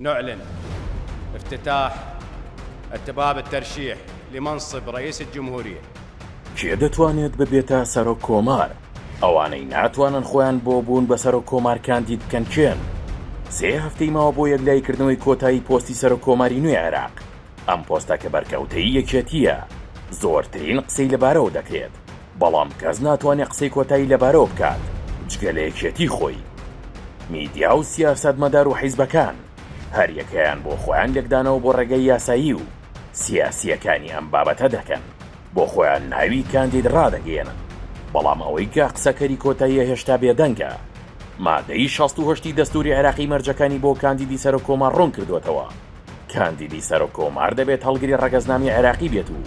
نعلن افتتاح ابواب الترشيح لمنصب رئيس الجمهورية. کێ دەتوانێت ببێتە سەرۆک کۆمار؟ ئەوانەی ناتوانن خۆیان بۆ بوون بە سەرۆک کۆمار کاندید بکەن کێن؟ سێ هەفتەی ماوە بۆ یەکلاییکردنەوەی کۆتایی پۆستی سەرۆک کۆماری نوێی عێراق، ئەم پۆستە کە بەرکەوتەی یەکێتییە زۆرترین قسەی لەبارەوە دەکرێت، بەڵام کەس ناتوانێت قسەی کۆتایی لەبارەوە بکات جگە لە یەکێتی خۆی. میدیا و سیاسەتمەدار و حیزبەکان هەریەکەیان بۆ خۆیان لێکدانەوە بۆ ڕێگای یاسایی و سیاسییەکانی ئەم بابەتە دەکەن، بۆ خۆیان ناوی کاندید ڕادەگەیەنن، بەڵام ئەوەی کە قسەکەری کۆتاییە هێشتا بێدەنگە. مادەی 68 ی دەستوری عێراقی مەرجەکانی بۆ کاندیدی سەرۆککۆمار ڕوون کردووەتەوە. کاندیدی سەرۆک کۆمار دەبێت هەڵگری ڕەگەزنامەی عێراقی بێت و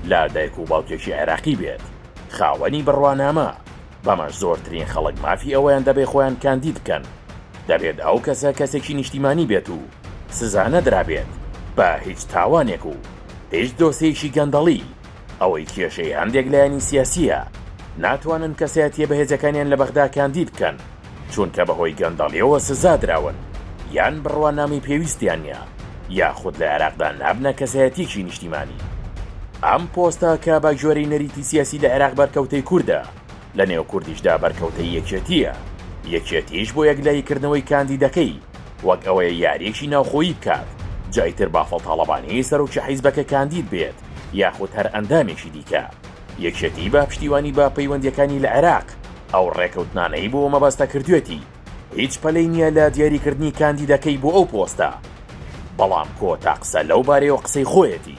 لە دایک و باوکێکی عێراقی بێت، خاوەنی بڕوانامە، بەمەش زۆرترین خەڵک مافی ئەوەیان دەبێ خۆیان کاندید بکەن. دەبێت ئەو کەسە کەسێکی نیشتیمانی بێت و سزا نەدرابێت بە هیچ تاوانێک و هیچ دۆسێیەکی گەندەڵی، ئەوەی کێشەی هەندێک لایەنی سیاسییە ناتوانن کەسایەتییە بەهێزەکانیان لە بەغدا کاندید بکەن، چونکە بەهۆی گەندەڵیەوە سزا دراون یان بڕوانامەی پێویستیان نیە یاخود لە عێراقدا نابنە کەسایەتیەکی نیشتیمانی. ئەم پۆستە کە بە گوێرەی نەریتی سیاسی لە عێراق بەرکەوتەی کوردە، لە نێو کوردیشدا بەرکەوتەی یەکێتیە، یەکێتیش بۆ یەکلاییکردنەوەی کاندیدەکەی وەک ئەوەیە یاریەکی ناوخۆیی بکات، جا ئیتر بافڵ تاڵەبانی سەرۆکی حیزبەکە کاندید بێت یاخود هەر ئەندامێکی دیکە. یەکێتی بە پشتیوانی بە پەیوەندیەکانی لە عێراق ئەو ڕێکەوتنانەی بۆ مەبەستە کردوێتی هیچ پەلەی نیە لە دیاریکردنی کاندیدەکەی بۆ ئەو پۆستە بەڵام کۆتا قسە لەو بارەیەوە قسەی خۆیەتی.